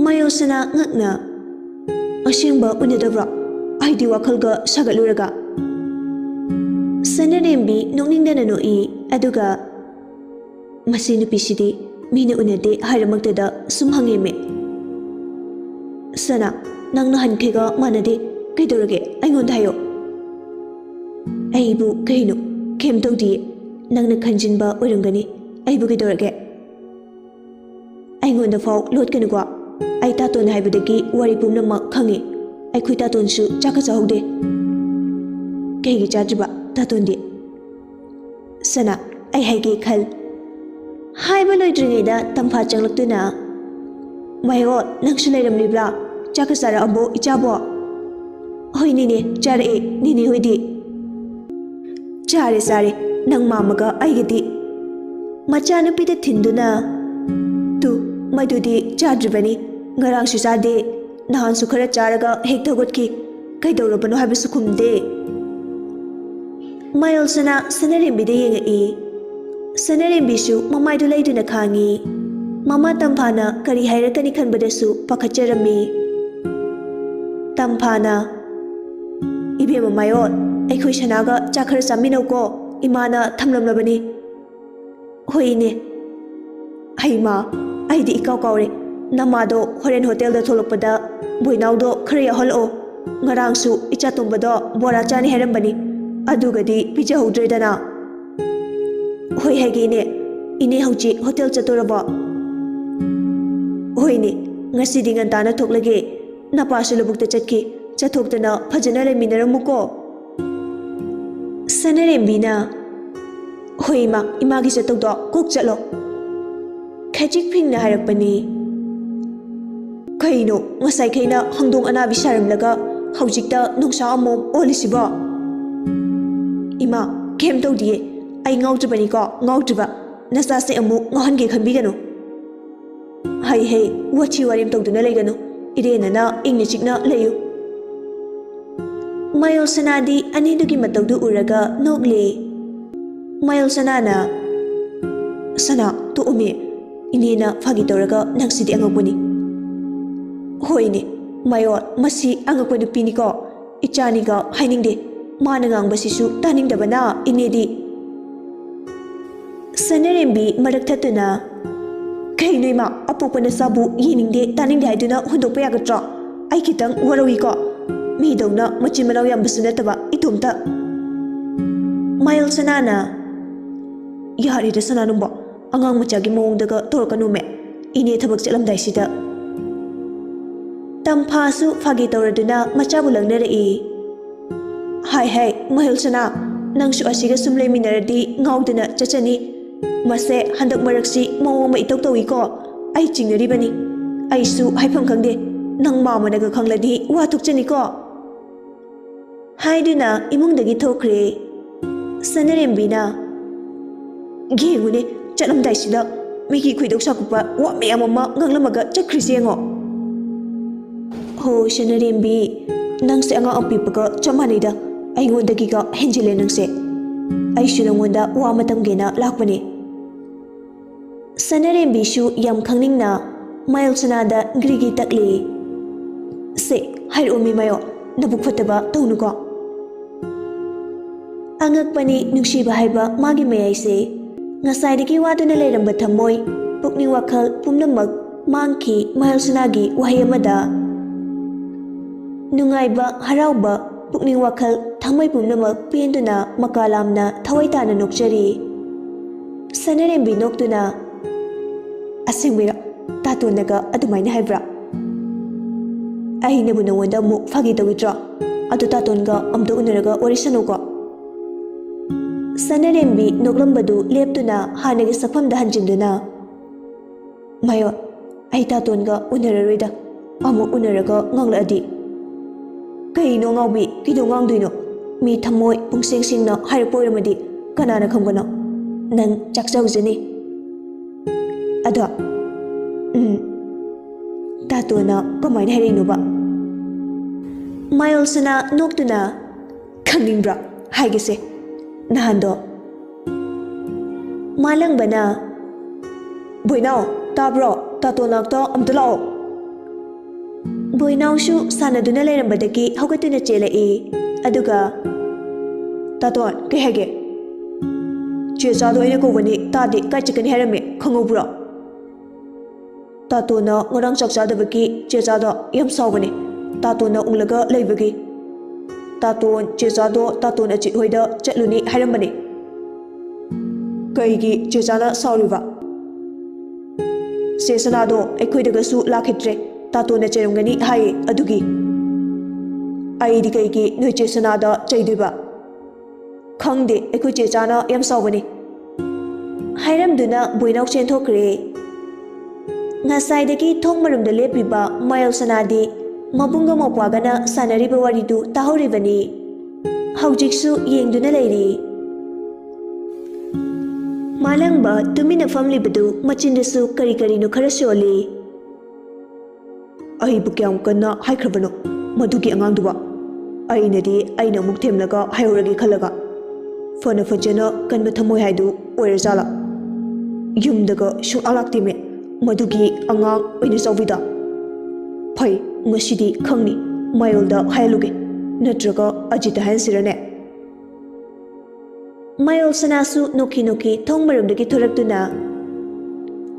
ꯃꯌꯣꯜ ꯁꯅꯥ ꯉꯛꯅ, "ꯑꯁꯦꯡꯕ ꯎꯅꯗꯕ꯭ꯔꯣ? ꯑꯩꯗꯤ ꯋꯥꯈꯜꯒ ꯁꯥꯒꯠꯂꯨꯔꯒ꯫" ꯁꯅꯔꯦꯝꯕꯤ ꯅꯣꯛꯅꯤꯡꯗꯅ ꯅꯣꯛꯏ, ꯑꯗꯨꯒ, "ꯃꯁꯤ ꯅꯨꯄꯤꯁꯤꯗꯤ ꯃꯤꯅ ꯎꯅꯗꯦ ꯍꯥꯏꯔꯃꯛꯇꯗ ꯁꯨꯝ ꯍꯪꯉꯦꯃꯦ꯫ "ꯁꯅꯥ, ꯅꯪꯅ ꯍꯟꯈꯩꯒ ꯃꯥꯟꯅꯗꯦ꯫ ꯀꯩꯗꯧꯔꯒꯦ? ꯑꯩꯉꯣꯟꯗ ꯍꯥꯏꯌꯣ꯫" "ꯑꯩꯕꯨ ꯀꯩꯅꯣ? ꯀꯩꯝ ꯇꯧꯗꯤꯌꯦ꯫ ꯅꯪꯅ ꯈꯟꯖꯤꯟꯕ ꯑꯣꯏꯔꯝꯒꯅꯤ꯫ ꯑꯩꯕꯨ ꯀꯩꯗꯧꯔꯒꯦ?" "ꯑꯩꯉꯣꯟꯗ ꯐꯥꯎ ꯂꯣꯠꯀꯅꯨꯀꯣ꯫ ꯑꯩ ꯇꯥꯇꯣꯟ ꯍꯥꯏꯕꯗꯒꯤ ꯋꯥꯔꯤ ꯄꯨꯝꯅꯃꯛ ꯈꯪꯉꯤ꯫ ꯑꯩꯈꯣꯏ ꯇꯥꯇꯣꯟꯁꯨ ꯆꯥꯛꯀ ꯆꯥꯍꯧꯗꯦ꯫" "ꯀꯩꯒꯤ ꯆꯥꯗ꯭ꯔꯤꯕ ꯇꯥꯇꯣꯟꯗꯤ?" "ꯁꯅꯥ, ꯑꯩ ꯍꯥꯏꯒꯦ ꯈꯜ꯫" ꯍꯥꯏꯕ ꯂꯣꯏꯗ꯭ꯔꯤꯉꯩꯗ ꯇꯝꯐꯥ ꯆꯪꯂꯛꯇꯨꯅ, "ꯃꯥꯏꯑꯣ, ꯅꯪꯁꯨ ꯂꯩꯔꯝꯂꯤꯕ꯭ꯔꯥ? ꯆꯥꯛꯀ ꯆꯥꯔꯛꯑꯕꯣ, ꯏꯆꯥꯕꯣ?" "ꯍꯣꯏ ꯅꯦꯅꯦ, ꯆꯥꯔꯛꯑꯦ꯫ ꯅꯦꯅꯦ ꯍꯣꯏꯗꯤ?" "ꯆꯥꯔꯦ, ꯆꯥꯔꯦ꯫ ꯅꯪ ꯃꯥꯝꯃꯒ ꯑꯩꯒꯗꯤ꯫" ꯃꯆꯥꯅꯨꯄꯤꯗ ꯊꯤꯟꯗꯨꯅ, "ꯇꯨ, ꯃꯗꯨꯗꯤ ꯆꯥꯗ꯭ꯔꯤꯕꯅꯤ꯫ ꯉꯔꯥꯡꯁꯨ ꯆꯥꯗꯦ꯫ ꯅꯍꯥꯟꯁꯨ ꯈꯔ ꯆꯥꯔꯒ ꯍꯦꯛꯇ ꯍꯧꯒꯠꯈꯤ꯫ ꯀꯩꯗꯧꯔꯕꯅꯣ ꯍꯥꯏꯕꯁꯨ ꯈꯨꯝꯗꯦ꯫" ꯃꯥꯏꯑꯣꯜꯁꯅꯥ ꯁꯅꯔꯦꯝꯕꯤꯗ ꯌꯦꯡꯉꯛꯏ꯫ ꯁꯅꯔꯦꯝꯕꯤꯁꯨ ꯃꯃꯥꯏꯗꯨ ꯂꯩꯗꯨꯅ ꯈꯥꯡꯉꯤ꯫ ꯃꯃꯥ ꯇꯝꯐꯥꯅ ꯀꯔꯤ ꯍꯥꯏꯔꯛꯀꯅꯤ ꯈꯟꯕꯗꯁꯨ ꯄꯥꯈꯠꯆꯔꯝꯃꯤ꯫ ꯇꯝꯐꯥꯅ, "ꯏꯕꯦꯝꯃ ꯃꯥꯏꯑꯣꯜ, ꯑꯩꯈꯣꯏ ꯁꯅꯥꯒ ꯆꯥꯛ ꯈꯔ ꯆꯥꯃꯤꯟꯅꯧꯀꯣ, ꯏꯃꯥꯅ ꯊꯝꯂꯝꯂꯕꯅꯤ꯫" "ꯍꯣꯏ ꯏꯅꯦ꯫" "ꯍꯩꯃꯥ, ꯑꯩꯗꯤ ꯏꯀꯥꯎ ꯀꯥꯎꯔꯦ꯫ ꯅꯃꯥꯗꯣ ꯍꯣꯔꯦꯟ ꯍꯣꯇꯦꯜꯗ ꯊꯣꯛꯂꯛꯄꯗ ꯕꯣꯏꯅꯥꯎꯗꯣ ꯈꯔ ꯌꯥꯎꯍꯜꯂꯛꯑꯣ꯫ ꯉꯔꯥꯡꯁꯨ ꯏꯆꯥ ꯇꯣꯝꯕꯗꯣ ꯕꯣꯔꯥ ꯆꯥꯅꯤ ꯍꯥꯏꯔꯝꯕꯅꯤ, ꯑꯗꯨꯒꯗꯤ ꯄꯤꯖꯍꯧꯗ꯭ꯔꯦꯗꯅ꯫" "ꯍꯣꯏ ꯍꯥꯏꯒꯦ ꯏꯅꯦ꯫ ꯏꯅꯦ ꯍꯧꯖꯤꯛ ꯍꯣꯇꯦꯜ ꯆꯠꯇꯣꯔꯕꯣ?" "ꯍꯣꯏꯅꯦ, ꯉꯁꯤꯗꯤ ꯉꯟꯇꯥꯅ ꯊꯣꯛꯂꯒꯦ꯫ ꯅꯄꯥꯁꯨ ꯂꯧꯕꯨꯛꯇ ꯆꯠꯈꯤ꯫ ꯆꯠꯊꯣꯛꯇꯅ ꯐꯖꯅ ꯂꯩꯃꯤꯟꯅꯔꯝꯃꯨꯀꯣ꯫" ꯁꯅꯔꯦꯝꯕꯤꯅ, "ꯍꯣꯏ ꯏꯃꯥ, ꯏꯃꯥꯒꯤ ꯆꯠꯇꯧꯗꯣ ꯀꯣꯛ ꯆꯠꯂꯣ꯫" ꯈꯖꯤꯛ ꯐꯤꯡꯅ ꯍꯥꯏꯔꯛꯄꯅꯤ꯫ "ꯀꯩꯅꯣ, ꯉꯁꯥꯏꯈꯩꯅ ꯍꯪꯗꯣꯡ ꯑꯅꯥꯕꯤ ꯁꯥꯔꯝꯂꯒ ꯍꯧꯖꯤꯛꯇ ꯅꯣꯡꯁꯥ ꯑꯃꯣꯝ ꯑꯣꯜꯂꯤꯁꯤꯕꯣ?" "ꯏꯃꯥ, ꯀꯩꯝ ꯇꯧꯗꯤꯌꯦ꯫ ꯑꯩ ꯉꯥꯎꯗ꯭ꯔꯤꯕꯅꯤꯀꯣ, ꯉꯥꯎꯗ꯭ꯔꯤꯕ꯫ ꯅꯆꯥꯁꯦ ꯑꯃꯨꯛ ꯉꯥꯎꯍꯟꯒꯦ ꯈꯟꯕꯤꯒꯅꯨ꯫" "ꯍꯩ ꯍꯩ, ꯋꯥꯊꯤ ꯋꯥꯔꯦꯝ ꯇꯧꯗꯨꯅ ꯂꯩꯒꯅꯨ꯫ ꯏꯔꯦꯟꯅꯅ ꯏꯪꯅ ꯆꯤꯛꯅ ꯂꯩꯌꯨ꯫" ꯃꯥꯏꯑꯣꯜ ꯁꯅꯥꯗꯤ ꯑꯅꯤꯗꯨꯒꯤ ꯃꯇꯧꯗꯨ ꯎꯔꯒ ꯅꯣꯛꯂꯦ꯫ ꯃꯥꯏꯑꯣꯜ ꯁꯅꯥꯅ, "ꯁꯅꯥ, ꯇꯣꯛꯑꯣꯃꯤ꯫ ꯏꯅꯦꯅ ꯐꯥꯒꯤ ꯇꯧꯔꯒ ꯅꯪꯁꯤꯗꯤ ꯑꯉꯛꯄꯅꯤ꯫" "ꯍꯣꯏꯅꯦ, ꯃꯥꯏꯑꯣꯜ, ꯃꯁꯤ ꯑꯉꯛꯄ ꯅꯨꯄꯤꯅꯤꯀꯣ꯫ ꯏꯆꯥꯅꯤꯒ ꯍꯥꯏꯅꯤꯡꯗꯦ꯫ ꯃꯥꯅ ꯉꯥꯡꯕꯁꯤꯁꯨ ꯇꯥꯅꯤꯡꯗꯕꯅ ꯏꯅꯦꯗꯤ꯫" ꯁꯅꯔꯦꯝꯕꯤ ꯃꯔꯛ ꯊꯠꯇꯨꯅ, ꯀꯩꯅꯣ ꯏꯃꯥ, ꯑꯄꯣꯛꯄ ꯅꯆꯥꯕꯨ ꯌꯦꯡꯅꯤꯡꯗꯦ ꯇꯥꯅꯤꯡꯗꯦ ꯍꯥꯏꯗꯨꯅ ꯍꯨꯟꯗꯣꯛꯄ ꯌꯥꯒꯗ꯭ꯔꯣ? ꯑꯩ ꯈꯤꯇꯪ ꯋꯥꯔꯧꯏꯀꯣ, ꯃꯤꯗꯧꯅ ꯃꯆꯤꯟ ꯃꯅꯥꯎ ꯌꯥꯝꯕꯁꯨ ꯅꯠꯇꯕ ꯏꯇꯣꯝꯇ꯫ ꯃꯌꯣꯜ ꯁꯅꯥꯅ, ꯌꯥꯔꯦꯗ ꯁꯅꯥ ꯅꯪꯕꯣ, ꯑꯉꯥꯡ ꯃꯆꯥꯒꯤ ꯃꯑꯣꯡꯗꯒ ꯇꯧꯔꯛꯀꯅꯨꯃꯦ, ꯏꯅꯦ ꯊꯕꯛ ꯆꯠꯂꯝꯗꯥꯏꯁꯤꯗ꯫ ꯇꯝꯐꯥꯁꯨ ꯐꯥꯒꯤ ꯇꯧꯔꯗꯨꯅ ꯃꯆꯥꯕꯨ ꯂꯛꯅꯔꯛꯏ꯫ ꯍꯥꯏ ꯍꯥꯏ, ꯃꯌꯣꯜ ꯁꯅꯥ, ꯅꯪꯁꯨ ꯑꯁꯤꯒ ꯁꯨꯝ ꯂꯩꯃꯤꯟꯅꯔꯗꯤ ꯉꯥꯎꯗꯅ ꯆꯠꯆꯅꯤ꯫ ꯃꯁꯦ ꯍꯟꯗꯛ ꯃꯔꯛꯁꯤ ꯃꯑꯣꯡ ꯑꯃ ꯏꯇꯧ ꯇꯧꯏꯀꯣ꯫ ꯑꯩ ꯆꯤꯡꯅꯔꯤꯕꯅꯤ꯫ ꯑꯩꯁꯨ ꯍꯥꯏꯐꯝ ꯈꯪꯗꯦ꯫ ꯅꯪ ꯃꯥꯝꯃꯅꯒ ꯈꯪꯂꯗꯤ ꯋꯥ ꯊꯣꯛꯆꯅꯤꯀꯣ꯫ ꯍꯥꯏꯗꯨꯅ ꯏꯃꯨꯡꯗꯒꯤ ꯊꯣꯛꯈ꯭ꯔꯦ꯫ ꯁꯅꯔꯦꯝꯕꯤꯅ, ꯌꯦꯡꯉꯨꯅꯦ, ꯆꯠꯂꯝꯗꯥꯏꯁꯤꯗ ꯃꯤꯒꯤ ꯈꯣꯏꯗꯧ ꯁꯥꯎꯒꯠꯄ ꯋꯥ ꯃꯌꯥꯝ ꯑꯃ ꯉꯥꯡꯂꯝꯃꯒ ꯆꯠꯈ꯭ꯔꯤꯁꯤ ꯌꯦꯡꯉꯣ꯫ ꯍꯣ ꯁꯅꯔꯦꯝꯕꯤ, ꯅꯪꯁꯦ ꯑꯉꯥꯡ ꯑꯄꯤꯛꯄꯒ ꯆꯞ ꯃꯥꯟꯅꯩꯗ, ꯑꯩꯉꯣꯟꯗꯒꯤꯒ ꯍꯦꯟꯖꯤꯜꯂꯦ ꯅꯪꯁꯦ꯫ ꯑꯩꯁꯨ ꯅꯪꯉꯣꯟꯗ ꯋꯥ ꯑꯃ ꯇꯝꯒꯦꯅ ꯂꯥꯛꯄꯅꯦ꯫ ꯁꯅꯔꯦꯝꯕꯤꯁꯨ ꯌꯥꯝ ꯈꯪꯅꯤꯡꯅ ꯃꯌꯣꯜ ꯁꯅꯥꯗ ꯒ꯭ꯔꯤꯒꯤ ꯇꯛꯂꯤ꯫ ꯁꯦ, ꯍꯥꯏꯔꯛꯑꯣ ꯃꯤ ꯃꯌꯣꯜ, ꯅꯕꯨꯛ ꯐꯠꯇꯕ ꯇꯧꯅꯨꯀꯣ꯫ ꯑꯉꯛꯄꯅꯤ ꯅꯨꯡꯁꯤꯕ ꯍꯥꯏꯕ ꯃꯥꯒꯤ ꯃꯌꯥꯏꯁꯦ꯫ ꯉꯁꯥꯏꯗꯒꯤ ꯋꯥꯗꯨꯅ ꯂꯩꯔꯝꯕ ꯊꯝꯃꯣꯏ, ꯄꯨꯛꯅꯤꯡ ꯋꯥꯈꯜ ꯄꯨꯝꯅꯃꯛ ꯃꯥꯡꯈꯤ ꯃꯌꯣꯜ ꯁꯅꯥꯒꯤ ꯋꯥꯍꯩ ꯑꯃꯗ꯫ ꯅꯨꯡꯉꯥꯏꯕ, ꯍꯔꯥꯎꯕ, ꯄꯨꯛꯅꯤꯡ ꯋꯥꯈꯜ, ꯊꯃꯣꯏ ꯄꯨꯝꯅꯃꯛ ꯄꯦꯟꯗꯨꯅ ꯃꯀꯥ ꯂꯥꯝꯅ ꯊꯋꯥꯏ ꯇꯥꯅ ꯅꯣꯛꯆꯔꯤ꯫ ꯁꯅꯔꯦꯝꯕꯤ ꯅꯣꯛꯇꯨꯅ, "ꯑꯁꯦꯡꯕꯩꯔꯣ? ꯇꯥꯇꯣꯟꯅꯒ ꯑꯗꯨꯃꯥꯏꯅ ꯍꯥꯏꯕ꯭ꯔꯥ? ꯑꯩꯅꯕꯨ ꯅꯉꯣꯟꯗ ꯑꯃꯨꯛ ꯐꯥꯒꯤ ꯇꯧꯈꯤꯗ꯭ꯔꯣ? ꯑꯗꯨ ꯇꯥꯇꯣꯟꯒ ꯑꯝꯇ ꯎꯅꯔꯒ ꯋꯥꯔꯤ ꯁꯥꯟꯅꯧꯀꯣ꯫" ꯁꯅꯔꯦꯝꯕꯤ ꯅꯣꯛꯂꯝꯕꯗꯨ ꯂꯦꯞꯇꯨꯅ ꯍꯥꯟꯅꯒꯤ ꯁꯛꯐꯝꯗ ꯍꯟꯖꯤꯟꯗꯨꯅ, "ꯃꯌꯣꯜ, ꯑꯩ ꯇꯥꯇꯣꯟꯒ ꯎꯅꯔꯔꯣꯏꯗ, ꯑꯃꯨꯛ ꯎꯅꯔꯒ ꯉꯥꯡꯂꯛꯑꯗꯤ꯫" "ꯀꯩꯅꯣ ꯑꯉꯥꯎꯕꯤ, ꯀꯩꯗꯧ ꯉꯥꯡꯗꯣꯏꯅꯣ? ꯃꯤ ꯊꯃꯣꯏ ꯄꯨꯡꯁꯦꯡ ꯁꯦꯡꯅ ꯍꯥꯏꯔꯛꯄ ꯑꯣꯏꯔꯝꯃꯗꯤ ꯀꯅꯥꯅ ꯈꯪꯕꯅꯣ? ꯅꯪ ꯆꯥꯛꯆꯧꯖꯅꯤ꯫" "ꯑꯗꯣ, ꯎꯝ, ꯇꯥꯇꯣꯟꯅ ꯀꯃꯥꯏꯅ ꯍꯥꯏꯔꯛꯏꯅꯣꯕ?" ꯃꯌꯣꯜꯁꯅꯥ ꯅꯣꯛꯇꯨꯅ, "ꯈꯪꯅꯤꯡꯕ꯭ꯔꯣ? ꯍꯥꯏꯒꯦꯁꯦ꯫ ꯅꯍꯥꯟꯗꯣ꯫" ꯃꯥꯂꯪꯕꯅ, "ꯕꯣꯏꯅꯥꯎ, ꯇꯥꯕ꯭ꯔꯣ? ꯇꯥꯇꯣꯟ ꯅꯥꯛꯇ ꯑꯝꯇ ꯂꯥꯛꯑꯣ꯫" ꯕꯣꯏꯅꯥꯎꯁꯨ ꯁꯥꯟꯅꯗꯨꯅ ꯂꯩꯔꯝꯕꯗꯒꯤ ꯍꯧꯒꯠꯇꯨꯅ ꯆꯦꯜꯂꯛꯏ꯫ ꯑꯗꯨꯒ, "ꯇꯥꯇꯣꯟ, ꯀꯩ ꯍꯥꯏꯒꯦ?" "ꯆꯦꯆꯥꯗꯣ ꯑꯩꯅ ꯀꯧꯕꯅꯤ, ꯇꯥꯗꯦ, ꯀꯥꯏ ꯆꯠꯀꯅꯤ ꯍꯥꯏꯔꯝꯃꯤ, ꯈꯪꯍꯧꯕ꯭ꯔꯣ?" ꯇꯥꯇꯣꯟꯅ ꯉꯔꯥꯡ ꯆꯥꯛ ꯆꯥꯗꯕꯒꯤ ꯆꯦꯆꯥꯗ ꯌꯥꯝ ꯁꯥꯎꯕꯅꯦ꯫ ꯇꯥꯇꯣꯟꯅ ꯎꯪꯂꯒ ꯂꯩꯕꯒꯤ꯫ ꯇꯥꯇꯣꯟ ꯆꯦꯆꯥꯗꯣ ꯇꯥꯇꯣꯟ ꯑꯆꯤꯠ ꯍꯣꯏꯗ ꯆꯠꯂꯨꯅꯤ ꯍꯥꯏꯔꯝꯕꯅꯦ꯫ ꯀꯩꯒꯤ ꯆꯦꯆꯥꯅ ꯁꯥꯎꯔꯤꯕ? ꯆꯦ ꯁꯅꯥꯗꯣ ꯑꯩꯈꯣꯏꯗꯒꯁꯨ ꯂꯥꯛꯈꯤꯗ꯭ꯔꯦ꯫ ꯇꯥꯇꯣꯟꯅ ꯆꯩꯔꯝꯒꯅꯤ ꯍꯥꯏꯌꯦ ꯑꯗꯨꯒꯤ꯫ ꯑꯩꯗꯤ ꯀꯩꯒꯤ ꯅꯣꯏ ꯆꯦ ꯁꯅꯥꯗ ꯆꯩꯗꯣꯏꯕ? ꯈꯪꯗꯦ, ꯑꯩꯈꯣꯏ ꯆꯦ ꯆꯥꯅ ꯌꯥꯝ ꯁꯥꯎꯕꯅꯤ꯫ ꯍꯥꯏꯔꯝꯗꯨꯅ ꯕꯣꯏꯅꯥꯎ ꯆꯦꯟꯊꯣꯛꯈ꯭ꯔꯦ꯫ ꯉꯁꯥꯏꯗꯒꯤ ꯊꯣꯡ ꯃꯔꯨꯝꯗ ꯂꯦꯞꯄꯤꯕ ꯃꯌꯥꯜ ꯁꯅꯥꯗꯤ ꯃꯕꯨꯡꯒ ꯃꯧꯄ꯭ꯋꯥꯒꯅ ꯁꯥꯟꯅꯔꯤꯕ ꯋꯥꯔꯤꯗꯨ ꯇꯥꯍꯧꯔꯤꯕꯅꯤ꯫ ꯍꯧꯖꯤꯛꯁꯨ ꯌꯦꯡꯗꯨꯅ ꯂꯩꯔꯤ꯫ ꯃꯥꯂꯪꯕ ꯇꯨꯃꯤꯟꯅ ꯐꯝꯂꯤꯕꯗꯨ ꯃꯆꯤꯟꯗꯁꯨ ꯀꯔꯤ ꯀꯔꯤꯅꯣ ꯈꯔ ꯁꯣꯜꯂꯤ꯫ ꯑꯩꯕꯨ ꯀꯌꯥꯝ ꯀꯟꯅ ꯍꯥꯏꯈ꯭ꯔꯕꯅꯣ ꯃꯗꯨꯒꯤ ꯑꯉꯥꯡꯗꯨꯕ? ꯑꯩꯅꯗꯤ ꯑꯩꯅ ꯑꯃꯨꯛ ꯊꯦꯝꯂꯒ ꯍꯥꯏꯍꯧꯔꯒꯦ ꯈꯜꯂꯒ꯫ ꯐꯅ ꯐꯖꯅ ꯀꯟꯕ ꯊꯝꯃꯣꯏ ꯍꯥꯏꯗꯨ ꯑꯣꯏꯔꯖꯥꯠꯂꯥ? ꯌꯨꯝꯗꯒ ꯁꯨꯡꯂꯥꯛ ꯂꯥꯛꯇꯦꯃꯦ ꯃꯗꯨꯒꯤ ꯑꯉꯥꯡ ꯑꯣꯏꯅ ꯆꯥꯎꯕꯤꯗ꯫ ꯐꯩ, ꯉꯁꯤꯗꯤ ꯈꯪꯅꯤ꯫ ꯃꯌꯥꯜꯗ ꯍꯥꯏꯍꯜꯂꯨꯒꯦ꯫ ꯅꯠꯇ꯭ꯔꯒ ꯑꯖꯤꯠꯇ ꯍꯥꯏꯍꯟꯁꯤꯔꯅꯦ? ꯃꯌꯥꯜ ꯁꯅꯥꯁꯨ ꯅꯣꯛꯈꯤ ꯅꯣꯛꯈꯤ ꯊꯣꯡ ꯃꯔꯨꯝꯗꯒꯤ ꯊꯣꯔꯛꯇꯨꯅ,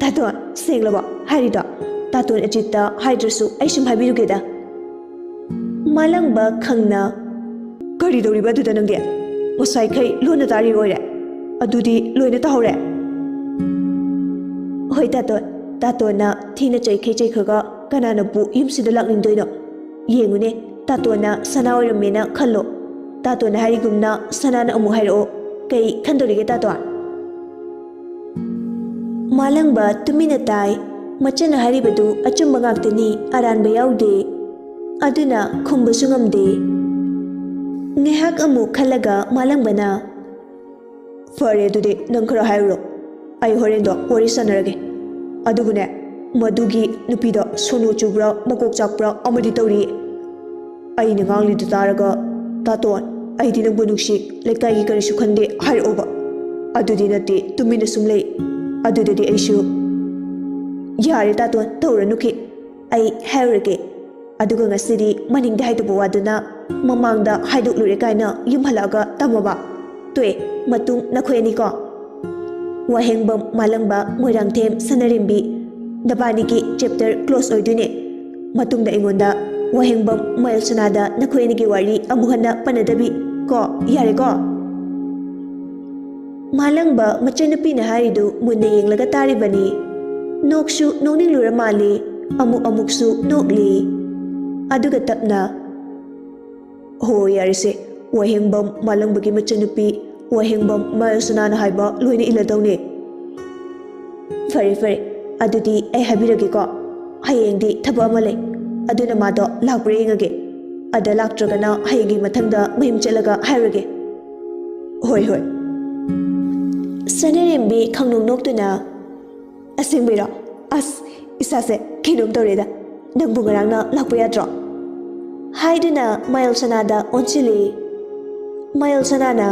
"ꯇꯥꯇꯣꯟ, ꯁꯦꯡꯂꯕꯣ ꯍꯥꯏꯔꯤꯗꯣ? ꯇꯥꯇꯣꯟ ꯑꯖꯤꯠꯇ ꯍꯥꯏꯗ꯭ꯔꯁꯨ ꯑꯩ ꯁꯨꯝ ꯍꯥꯏꯕꯤꯔꯨꯒꯦꯗ꯫" ꯃꯥꯂꯪꯕ ꯈꯪꯅ, "ꯀꯔꯤ ꯇꯧꯔꯤꯕ ꯑꯗꯨꯗ ꯅꯪꯗꯤ? ꯉꯁꯥꯏꯈꯩ ꯂꯣꯟꯅ ꯇꯥꯔꯤ ꯑꯣꯏꯔꯦ꯫ ꯑꯗꯨꯗꯤ ꯂꯣꯏꯅ ꯇꯥꯍꯧꯔꯦ?" "ꯍꯣꯏ ꯇꯥꯇꯣꯟ, ꯇꯥꯇꯣꯟꯅ ꯊꯤꯅ ꯆꯩꯈꯩ ꯆꯩꯈ꯭ꯔꯒ ꯀꯅꯥꯅꯕꯨ ꯌꯨꯝꯁꯤꯗ ꯂꯥꯛꯅꯤꯡꯗꯣꯏꯅꯣ? ꯌꯦꯡꯉꯨꯅꯦ, ꯇꯥꯇꯣꯟꯅ ꯁꯅꯥ ꯑꯣꯏꯔꯝꯃꯦꯅ ꯈꯜꯂꯣ꯫ ꯇꯥꯇꯣꯟꯅ ꯍꯥꯏꯔꯤꯒꯨꯝꯅ ꯁꯅꯥꯅ ꯑꯃꯨꯛ ꯍꯥꯏꯔꯛꯑꯣ꯫ ꯀꯩ ꯈꯟꯗꯣꯔꯤꯒꯦ ꯇꯥꯇꯣꯟ?" ꯃꯥꯂꯪꯕ ꯇꯨꯃꯤꯟꯅ ꯇꯥꯏ꯫ ꯃꯆꯟꯅ ꯍꯥꯏꯔꯤꯕꯗꯨ ꯑꯆꯨꯝꯕ ꯉꯥꯛꯇꯅꯤ, ꯑꯔꯥꯟꯕ ꯌꯥꯎꯗꯦ꯫ ꯑꯗꯨꯅ ꯈꯨꯝꯕꯁꯨ ꯉꯝꯗꯦ꯫ ꯉꯥꯏꯍꯥꯛ ꯑꯃꯨꯛ ꯈꯜꯂꯒ ꯃꯥꯂꯪꯕꯅ, "ꯐꯔꯦ, ꯑꯗꯨꯗꯤ ꯅꯪ ꯈꯔ ꯍꯥꯏꯔꯨꯔꯣ꯫ ꯑꯩ ꯍꯣꯔꯦꯟꯗꯣ ꯋꯥꯔꯤ ꯁꯥꯟꯅꯔꯒꯦ꯫ ꯑꯗꯨꯕꯨꯅꯦ, ꯃꯗꯨꯒꯤ ꯅꯨꯄꯤꯗꯣ ꯁꯣꯅꯣ ꯆꯨꯕ꯭ꯔꯥ, ꯃꯀꯣꯛ ꯆꯥꯛꯄ꯭ꯔꯥ ꯑꯃꯗꯤ ꯇꯧꯔꯤ꯫ ꯑꯩꯅ ꯉꯥꯡꯂꯤꯗꯨ ꯇꯥꯔꯒ, 'ꯇꯥꯇꯣꯟ, ꯑꯩꯗꯤ ꯅꯪꯕꯨ ꯅꯨꯡꯁꯤ, ꯂꯩꯀꯥꯏꯒꯤ ꯀꯔꯤꯁꯨ ꯈꯟꯗꯦ' ꯍꯥꯏꯔꯛꯑꯣꯕ꯫ ꯑꯗꯨꯗꯤ ꯅꯠꯇꯦ, ꯇꯨꯃꯤꯟꯅ ꯁꯨꯝ ꯂꯩ꯫ ꯑꯗꯨꯗꯗꯤ ꯑꯩꯁꯨ, 'ꯌꯥꯔꯦ ꯇꯥꯇꯣꯟ, ꯇꯧꯔꯅꯨ ꯈꯤꯠ꯫ ꯑꯩ ꯍꯥꯏꯔꯨꯔꯒꯦ꯫ ꯑꯗꯨꯒ ꯉꯁꯤꯗꯤ ꯃꯅꯤꯡꯗ ꯍꯥꯏꯗꯕ ꯋꯥꯗꯨꯅ ꯃꯃꯥꯡꯗ ꯍꯥꯏꯗꯣꯛꯂꯨꯔꯦ' ꯀꯥꯏꯅ ꯌꯨꯝ ꯍꯜꯂꯛꯑꯒ ꯇꯝꯃꯕ? ꯇꯣꯛꯑꯦ, ꯃꯇꯨꯡ ꯅꯈꯣꯏ ꯑꯅꯤꯀꯣ꯫ ꯋꯥꯍꯦꯡꯕꯝ, ꯃꯥꯂꯪꯕ, ꯃꯣꯏꯔꯥꯡꯊꯦꯝ, ꯁꯅꯥꯔꯦꯝꯕꯤ, ꯅꯕꯥꯅꯤꯒꯤ ꯆꯦꯞꯇꯔ ꯀ꯭ꯂꯣꯁ ꯑꯣꯏꯗꯣꯏꯅꯦ꯫ ꯃꯇꯨꯡꯗ ꯑꯩꯉꯣꯟꯗ ꯋꯥꯍꯦꯡꯕꯝ ꯃꯌꯜꯁꯅꯥꯗ ꯅꯈꯣꯏ ꯑꯅꯤꯒꯤ ꯋꯥꯔꯤ ꯑꯃꯨꯛ ꯍꯟꯅ ꯄꯟꯅꯗꯕꯤ ꯀꯣ, ꯌꯥꯔꯦꯀꯣ? ꯃꯥꯂꯪꯕ ꯃꯆꯟꯅꯨꯄꯤꯅ ꯍꯥꯏꯔꯤꯗꯨ ꯃꯨꯟꯅ ꯌꯦꯡꯂꯒ ꯇꯥꯔꯤꯕꯅꯤ꯫ ꯅꯣꯛꯁꯨ ꯅꯣꯛꯅꯤꯡꯂꯨꯔ ꯃꯥꯜꯂꯤ, ꯑꯃꯨꯛ ꯑꯃꯨꯛꯁꯨ ꯅꯣꯛꯂꯤ꯫ ꯑꯗꯨꯒ ꯇꯞꯅ, "ꯍꯣ, ꯌꯥꯔꯦꯁꯦ, ꯋꯥꯍꯦꯡꯕꯝ ꯃꯥꯂꯪꯕꯒꯤ ꯃꯆꯟꯅꯨꯄꯤ ꯋꯥꯍꯦꯡꯕꯝ ꯃꯌꯜꯁꯅꯥꯅ ꯍꯥꯏꯕ ꯂꯣꯏꯅ ꯏꯜꯂꯗꯧꯅꯦ꯫ ꯐꯔꯦ ꯐꯔꯦ, ꯑꯗꯨꯗꯤ ꯑꯩ ꯍꯥꯏꯕꯤꯔꯒꯦꯀꯣ꯫ ꯍꯌꯦꯡꯗꯤ ꯊꯕꯛ ꯑꯃ ꯂꯩ, ꯑꯗꯨꯅ ꯃꯥꯗꯣ ꯂꯥꯛꯄ꯭ꯔꯥ ꯌꯦꯡꯉꯒꯦ꯫ ꯑꯗ ꯂꯥꯛꯇ꯭ꯔꯒꯅ ꯍꯌꯦꯡꯒꯤ ꯃꯊꯪꯗ ꯃꯌꯨꯝ ꯆꯠꯂꯒ ꯍꯥꯏꯔꯒꯦ꯫ ꯍꯣꯏ ꯍꯣꯏ꯫ ꯁꯅꯔꯦꯝꯕꯤ ꯈꯪꯅꯣꯛ ꯅꯣꯛꯇꯨꯅ, "ꯑꯁꯦꯡꯕꯩꯔꯣ? ꯑꯁ, ꯏꯁꯥꯁꯦ ꯀꯩꯅꯣꯝ ꯇꯧꯔꯦꯗ꯫ ꯅꯪꯕꯨ ꯉꯔꯥꯡꯅ ꯂꯥꯛꯄ ꯌꯥꯗ꯭ꯔꯣ?" ꯍꯥꯏꯗꯨꯅ ꯃꯌꯜꯁꯅꯥꯗ ꯑꯣꯟꯁꯤꯜꯂꯤ꯫ ꯃꯌꯜꯁꯅꯥꯅ,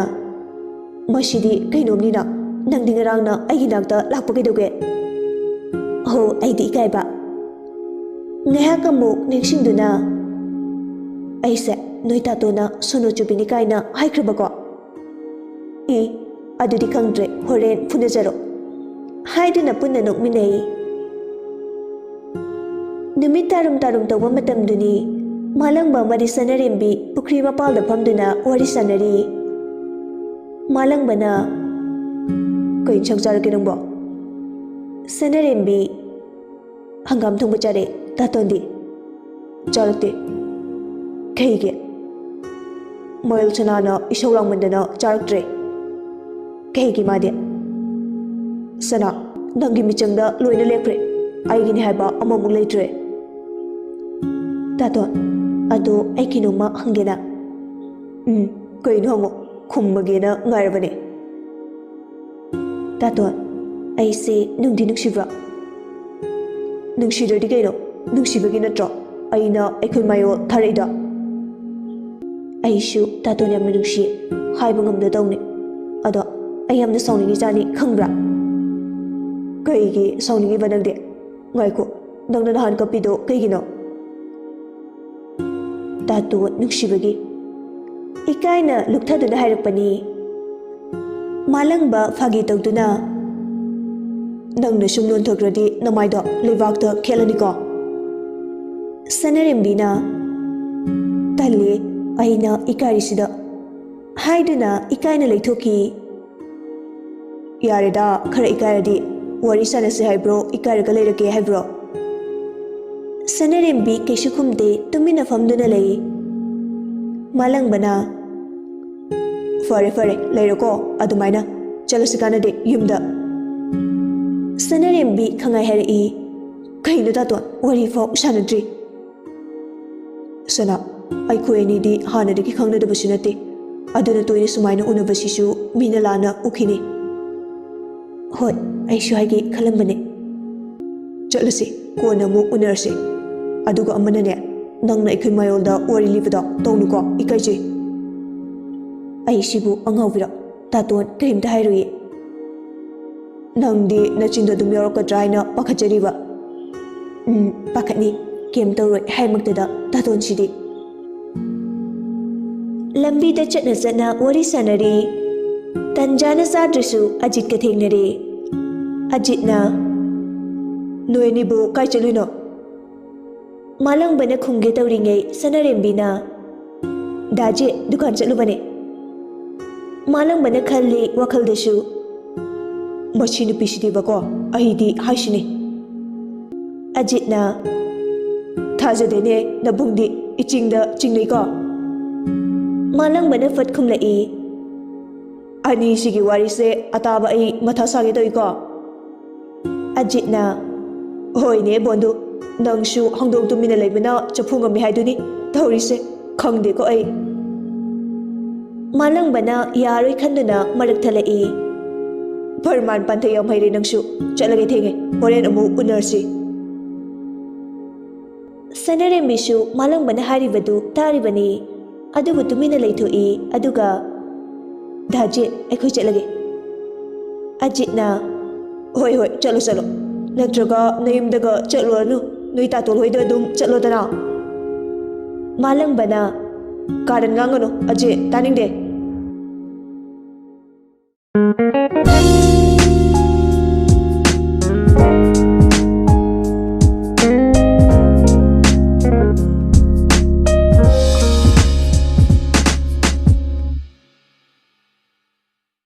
"ꯃꯁꯤꯗꯤ ꯀꯩꯅꯣꯝꯅꯤꯅ, ꯅꯪꯗꯤ ꯉꯔꯥꯡꯅ ꯑꯩꯒꯤ ꯅꯥꯛꯇ ꯂꯥꯛꯄ ꯀꯩꯗꯧꯒꯦ?" "ꯍꯣ, ꯑꯩꯗꯤ ꯏꯀꯥꯏꯕ꯫" ꯉꯥꯏꯍꯥꯛ ꯑꯃꯨꯛ ꯅꯤꯡꯁꯤꯡꯗꯨꯅ, "ꯑꯩꯁꯦ ꯅꯣꯏ ꯇꯥꯇꯣꯅ ꯁꯣꯅꯣ ꯆꯨꯕꯤꯅꯤ ꯀꯥꯏꯅ ꯍꯥꯏꯈ꯭ꯔꯕꯀꯣ?" "ꯑꯦ, ꯑꯗꯨꯗꯤ ꯈꯪꯗ꯭ꯔꯦ, ꯍꯣꯔꯦꯟ ꯐꯨꯅꯖꯔꯣ," ꯍꯥꯏꯗꯨꯅ ꯄꯨꯟꯅ ꯅꯣꯛꯃꯤꯟꯅꯩ꯫ ꯅꯨꯃꯤꯠ ꯇꯥꯔꯨꯝ ꯇꯥꯔꯨꯝ ꯇꯧꯕ ꯃꯇꯝꯗꯨꯅꯤ꯫ ꯃꯥꯂꯪꯕ ꯑꯃꯗꯤ ꯁꯅꯔꯦꯝꯕꯤ ꯄꯨꯈ꯭ꯔꯤ ꯃꯄꯥꯜꯗ ꯐꯝꯗꯨꯅ ꯋꯥꯔꯤ ꯁꯥꯟꯅꯔꯤ꯫ ꯃꯥꯂꯪꯕꯅ, "ꯀꯩ ꯏꯟꯁꯥꯡ ꯆꯥꯔꯛꯀꯦ ꯅꯪꯕꯣ?" ꯁꯅꯔꯦꯝꯕꯤ, "ꯍꯪꯒꯥꯝ ꯊꯣꯡꯕ ꯆꯥꯔꯦ꯫ ꯇꯥꯇꯣꯟꯗꯤ?" "ꯆꯥꯔꯛꯇꯦ꯫" "ꯀꯩꯒꯤ?" "ꯃꯌꯜꯁꯅꯥꯅ ꯏꯁꯧ ꯂꯥꯡꯃꯟꯗꯅ ꯆꯥꯔꯛꯇ꯭ꯔꯦ꯫" "ꯀꯩꯒꯤ ꯃꯥꯗꯤ?" "ꯁꯅꯥ, ꯅꯪꯒꯤ ꯃꯤꯆꯪꯗ ꯂꯣꯏꯅ ꯂꯦꯞꯈ꯭ꯔꯦ꯫ ꯑꯩꯒꯤꯅꯤ ꯍꯥꯏꯕ ꯑꯃꯃꯨꯛ ꯂꯩꯇ꯭ꯔꯦ꯫" "ꯇꯥꯇꯣꯟ, ꯑꯗꯣ ꯑꯩ ꯀꯩꯅꯣꯝꯃ ꯍꯪꯒꯦꯅ꯫" "ꯎꯝ, ꯀꯩꯅꯣ ꯍꯪꯉꯣ, ꯈꯨꯝꯃꯒꯦꯅ ꯉꯥꯏꯔꯕꯅꯦ꯫" "ꯇꯥꯇꯣꯟ, ꯑꯩꯁꯦ ꯅꯨꯡꯗꯤ ꯅꯨꯡꯁꯤꯕ꯭ꯔꯣ?" "ꯅꯨꯡꯁꯤꯗ꯭ꯔꯗꯤ ꯀꯩꯅꯣ? ꯅꯨꯡꯁꯤꯕꯒꯤ ꯅꯠꯇ꯭ꯔꯣ ꯑꯩꯅ ꯑꯩꯈꯣꯏ ꯃꯥꯌꯣꯜ ꯊꯥꯔꯛꯏꯗꯣ?" "ꯑꯩꯁꯨ ꯇꯥꯇꯣꯟ ꯌꯥꯝꯅ ꯅꯨꯡꯁꯤ, ꯍꯥꯏꯕ ꯉꯝꯗ ꯇꯧꯅꯤ꯫ ꯑꯗꯣ ꯑꯩ ꯌꯥꯝꯅ ꯁꯥꯎꯅꯤꯡꯉꯤꯖꯥꯠꯅꯤ, ꯈꯪꯕ꯭ꯔꯥ?" "ꯀꯩꯒꯤ ꯁꯥꯎꯅꯤꯡꯉꯤꯕ ꯅꯪꯗꯤ? ꯉꯥꯏꯈꯣ, ꯅꯪꯅ ꯅꯍꯥꯟ ꯀꯞꯄꯤꯗꯣ ꯀꯩꯒꯤꯅꯣ?" "ꯇꯥꯇꯣ ꯅꯨꯡꯁꯤꯕꯒꯤ꯫" ꯏꯀꯥꯏꯅ ꯂꯨꯞꯊꯗꯨꯅ ꯍꯥꯏꯔꯛꯄꯅꯤ꯫ ꯃꯥꯂꯪꯕ ꯐꯥꯒꯤ ꯇꯧꯗꯨꯅ, ꯅꯪꯅ ꯁꯨꯝ ꯅꯣꯟꯊꯈ꯭ꯔꯗꯤ ꯅꯃꯥꯏꯗꯣ ꯂꯩꯕꯥꯛꯇ ꯈꯦꯠꯂꯅꯤꯀꯣ꯫ ꯁꯅꯥꯔꯦꯝꯕꯤꯅ, "ꯇꯜꯂꯦ, ꯑꯩꯅ ꯏꯀꯥꯏꯔꯤꯁꯤꯗ" ꯍꯥꯏꯗꯨꯅ ꯏꯀꯥꯏꯅ ꯂꯩꯊꯣꯛꯈꯤ꯫ "ꯌꯥꯔꯦꯗ, ꯈꯔ ꯏꯀꯥꯏꯔꯗꯤ꯫ ꯋꯥꯔꯤ ꯁꯥꯟꯅꯁꯦ ꯍꯥꯏꯕ꯭ꯔꯣ, ꯏꯀꯥꯏꯔꯒ ꯂꯩꯔꯒꯦ ꯍꯥꯏꯕ꯭ꯔꯣ?" ꯁꯅꯥꯔꯦꯝꯕꯤ ꯀꯩꯁꯨ ꯈꯨꯝꯗꯦ, ꯇꯨꯃꯤꯟꯅ ꯐꯝꯗꯨꯅ ꯂꯩ꯫ ꯃꯥꯂꯪꯕꯅ, "ꯐꯔꯦ, ꯐꯔꯦ, ꯂꯩꯔꯣꯀꯣ ꯑꯗꯨꯃꯥꯏꯅ꯫ ꯆꯠꯂꯁꯤ ꯀꯥꯟꯅꯗꯦ ꯌꯨꯝꯗ꯫" ꯁꯅꯥꯔꯦꯝꯕꯤ ꯈꯪꯉꯥꯏ ꯍꯥꯏꯔꯛꯏ, "ꯀꯩꯅꯣ ꯇꯥꯇꯣꯟ, ꯋꯥꯔꯤ ꯐꯥꯎ ꯁꯥꯟꯅꯗ꯭ꯔꯤ?" "ꯁꯅꯥ, ꯑꯩꯈꯣꯏ ꯑꯅꯤꯗꯤ ꯍꯥꯟꯅꯗꯒꯤ ꯈꯪꯅꯗꯕꯁꯨ ꯅꯠꯇꯦ, ꯑꯗꯨꯅ ꯇꯣꯏꯅ ꯁꯨꯃꯥꯏꯅ ꯎꯅꯕꯁꯤꯁꯨ ꯃꯤꯅ ꯂꯥꯟꯅ ꯎꯈꯤꯅꯤ꯫" "ꯍꯣꯏ, ꯑꯩꯁꯨ ꯍꯥꯏꯒꯦ ꯈꯜꯂꯝꯕꯅꯦ꯫" "ꯆꯠꯂꯁꯤ, ꯀꯣꯟꯅ ꯑꯃꯨꯛ ꯎꯅꯔꯁꯤ꯫ ꯑꯗꯨꯒ ꯑꯃꯅꯅꯦ, ꯅꯪꯅ ꯑꯩꯈꯣꯏ ꯃꯌꯣꯜꯗ ꯋꯥꯔꯤ ꯂꯤꯕꯗꯣ ꯇꯧꯅꯨꯀꯣ, ꯏꯀꯥꯏꯖꯩ꯫" "ꯑꯩ ꯁꯤꯕꯨ ꯑꯉꯥꯎꯕꯤꯔꯣ? ꯇꯥꯇꯣꯟ ꯀꯔꯤꯝꯇ ꯍꯥꯏꯔꯣꯏꯌꯦ꯫" "ꯅꯪꯗꯤ ꯅꯆꯤꯟꯗꯣ ꯑꯗꯨꯝ ꯌꯥꯎꯔꯛꯀꯗ꯭ꯔꯥ ꯍꯥꯏꯅ ꯄꯥꯈꯠꯆꯔꯤꯕ?" "ꯎꯝ, ꯄꯥꯈꯠꯅꯤ꯫ ꯀꯩꯝ ꯇꯧꯔꯣꯏ ꯍꯥꯏꯃꯛꯇꯗ ꯇꯥꯇꯣꯟꯁꯤꯗꯤ꯫" ꯂꯝꯕꯤꯗ ꯆꯠꯅ ꯆꯠꯅ ꯋꯥꯔꯤ ꯁꯥꯟꯅꯔꯤ꯫ ꯇꯟꯖꯥꯅ ꯆꯥꯗ꯭ꯔꯁꯨ ꯑꯖꯤꯠꯀ ꯊꯦꯡꯅꯔꯦ꯫ ꯑꯖꯤꯠꯅ, "ꯅꯣꯏ ꯑꯅꯤꯕꯨ ꯀꯥꯏ ꯆꯠꯂꯨꯏꯅꯣ?" ꯃꯥꯂꯪꯕꯅ ꯈꯨꯝꯒꯦ ꯇꯧꯔꯤꯉꯩ ꯁꯅꯥꯔꯦꯝꯕꯤꯅ, "ꯗꯥꯖꯦ, ꯗꯨꯀꯥꯟ ꯆꯠꯂꯨꯕꯅꯦ꯫" ꯃꯥꯂꯪꯕꯅ ꯈꯜꯂꯤ ꯋꯥꯈꯜꯗꯁꯨ, "ꯃꯁꯤ ꯅꯨꯄꯤꯁꯤꯗꯤꯕꯀꯣ, ꯑꯩꯗꯤ ꯍꯥꯏꯁꯤꯅꯤ꯫" ꯑꯖꯤꯠꯅ, "ꯊꯥꯖꯗꯦꯅꯦ, ꯅꯕꯨꯡꯗꯤ ꯏꯆꯤꯡꯗ ꯆꯤꯡꯅꯩꯀꯣ꯫" ꯃꯥꯂꯪꯕꯅ ꯐꯠ ꯈꯨꯝꯂꯛꯏ, "ꯑꯅꯤꯁꯤꯒꯤ ꯋꯥꯔꯤꯁꯦ ꯑꯇꯥꯕ ꯑꯩ ꯃꯊꯥ ꯁꯥꯒꯦ ꯇꯧꯏꯀꯣ꯫" ꯑꯖꯤꯠꯅ, "ꯍꯣꯏꯅꯦ ꯕꯣꯟꯗꯨ, ꯅꯪꯁꯨ ꯍꯧꯗꯣꯡ ꯇꯨꯃꯤꯟꯅ ꯂꯩꯕꯅ ꯆꯐꯨ ꯉꯝꯃꯤ ꯍꯥꯏꯗꯨꯅꯤ ꯇꯧꯔꯤꯁꯦ꯫ ꯈꯪꯗꯦꯀꯣ ꯑꯩ꯫" ꯃꯥꯂꯪꯕꯅ ꯌꯥꯔꯣꯏ ꯈꯟꯗꯨꯅ ꯃꯔꯛ ꯊꯠꯂꯛꯏ, "ꯐꯔꯃꯥꯟ ꯄꯥꯟꯊꯩ ꯌꯥꯝ ꯍꯩꯔꯦ ꯅꯪꯁꯨ꯫ ꯆꯠꯂꯒꯦ, ꯊꯦꯡꯉꯦ꯫ ꯍꯣꯔꯦꯟ ꯑꯃꯨꯛ ꯎꯅꯔꯁꯤ꯫" ꯁꯅꯥꯔꯦꯝꯕꯤꯁꯨ ꯃꯥꯂꯪꯕꯅ ꯍꯥꯏꯔꯤꯕꯗꯨ ꯇꯥꯔꯤꯕꯅꯤ꯫ ꯑꯗꯨꯕꯨ ꯇꯨꯃꯤꯟꯅ ꯂꯩꯊꯣꯛꯏ꯫ ꯑꯗꯨꯒ, "ꯗꯥ ꯑꯖꯤꯠ, ꯑꯩꯈꯣꯏ ꯆꯠꯂꯒꯦ꯫" ꯑꯖꯤꯠꯅ, "ꯍꯣꯏ, ꯍꯣꯏ, ꯆꯠꯂꯣ, ꯆꯠꯂꯣ꯫ ꯅꯠꯇ꯭ꯔꯒ ꯅꯌꯨꯝꯗꯒ ꯆꯠꯂꯨꯔꯅꯨ꯫ ꯅꯣꯏ ꯇꯥꯇꯣꯜ ꯍꯣꯏꯗ ꯑꯗꯨꯝ ꯆꯠꯂꯣꯗꯅ꯫" ꯃꯥꯂꯪꯕꯅ, "ꯀꯥꯔꯟ ꯉꯥꯡꯒꯅꯨ, ꯑꯖꯤꯠ, ꯇꯥꯅꯤꯡꯗꯦ꯫"